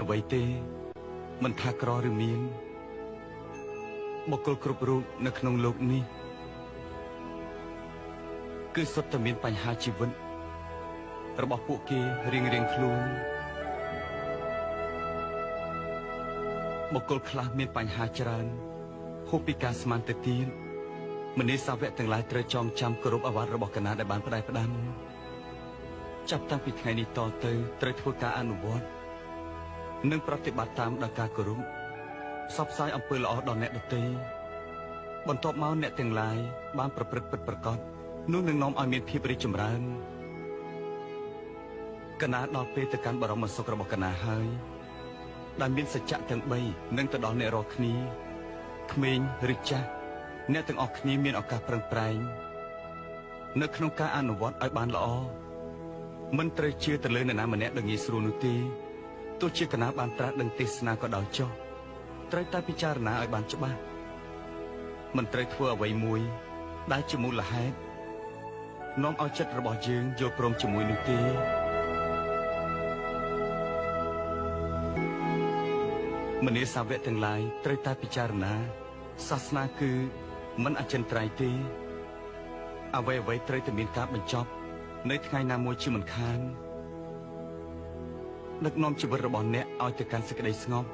អ្វីទេមិនថាក្រឬមានបុគ្គលគ្រប់រូបនៅក្នុងលោកនេះគឺសុទ្ធតែមានបញ្ហាជីវិតរបស់ពួកគេរៀងៗខ្លួនបុគ្គលខ្លះមានបញ្ហាច្រើនហួសពីការស្មានទៅទៀតមនីសាវកទាំងឡាយត្រូវចងចាំគោរពអាវ៉ាតរបស់កណាដែលបានផ្ដែផ្ដាំចាប់តាំងពីថ្ងៃនេះតទៅត្រូវធ្វើការអនុវត្តនិងប្រតិបត្តិតាមដោយការគោរពផ្សព្វផ្សាយអំពើល្អដល់អ្នកដទៃបន្ទាប់មកអ្នកទាំងឡាយបានប្រព្រឹត្តពិតប្រាកដនោះនឹងនាំឲ្យមានភាពរីកចម្រើនកណាដល់ពេលទៅកាន់បរមសុខរបស់កណាហើយដែលមានសច្ចៈទាំង3នឹងទៅដល់អ្នករាល់គ្នាក្មេងឬចាស់អ្នកទាំងអស់គ្នាមានឱកាសប្រឹងប្រែងនៅក្នុងការអនុវត្តឲ្យបានល្អមិនត្រូវជឿទៅលើនរណាម្នាក់ដោយងាយស្រួលនោះទេទោះជាកណាបានត្រាស់ដឹងទេសនាក៏ដោយចុះត្រូវតែពិចារណាឲ្យបានច្បាស់មិនត្រូវធ្វើអ្វីមួយដែលជាមូលហេតុនាំឲ្យចិត្តរបស់យើងយល់ព្រមជាមួយនោះទេមនាសាវកទាំងឡាយត្រូវតែពិចារណាសាសនាគឺមិនអចិន្ត្រៃយ៍ទេអ្វីៗត្រូវតែមានការបញ្ចប់នៅថ្ងៃណាមួយជាមិនខានដឹកនាំជីវិតរបស់អ្នកឲ្យទៅកាន់សេចក្តីស្ងប់